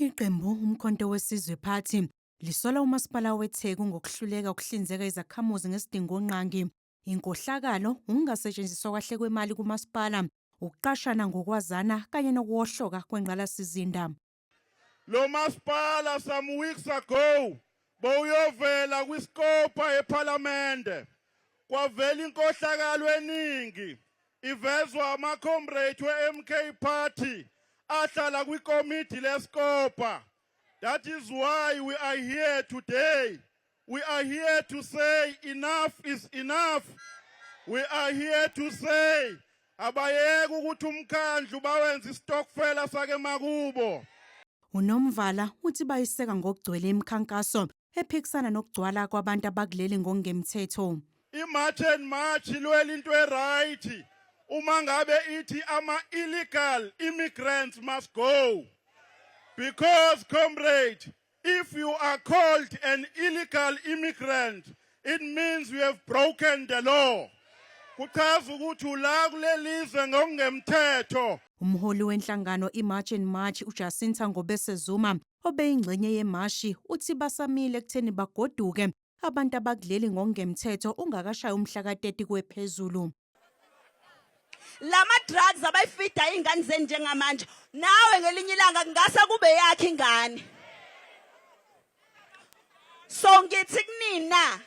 Iqembu uMkhonto weSizwe Party lisola uMasipala weTheku ngokuhluleka ukuhlinzeka izakhamuzi ngesidingonqangi, inkohlakalo, ukungasetshenziswa kahle kwemali kumasipala, ukuqashana ngokwazana kanye nokuwohloka kwengqalasizinda. Lo masipala some weeks ago bowuyovela kwiScopa ePhalamende, kwavela inkohlakalo eningi ivezwa ama-comrade we-MK Party ahlala kwikomidi leScopa. That is why we are here today. We are here to say enough is enough. We are here to say abayeke ukuthi umkhandlu bawenze isitokfela sake makubo. UNomvala uthi bayiseka ngokugcwele imikhankaso ephikisana nokugcwala kwabantu abakuleli ngokungemthetho. I-March and March ilwela into e-right uma ngabe ithi ama-illegal immigrants must go. Because, comrade, if you are called an illegal immigrant, it means you have broken the law. Kuchaza ukuthi ula kulelizwe ngokungemthetho. Umholi wenhlangano iMarch and March, uJacinta Ngobese Zuma, obeyingxenye yemashi, uthi basamile ekutheni bagoduke abantu abakuleli ngokungemthetho ungakashayi umhla ka-30 kwephezulu. Lama drugs abayifida ingane zenu njengamanje, nawe ngelinye ilanga kungasa kube yakhe ingane. So ngithi kunina,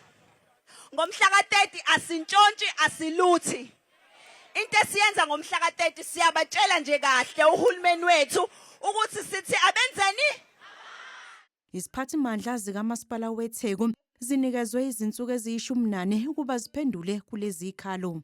ngomhla ka-30 asintshontshi, asiluthi. Into esiyenza ngomhla ka-30, siyabatshela nje kahle uhulumeni wethu ukuthi sithi abenzeni. Iziphathimandla zikaMasipala weTheku zinikezwe izinsuku eziyishumi nane ukuba ziphendule kulezi zikhalo.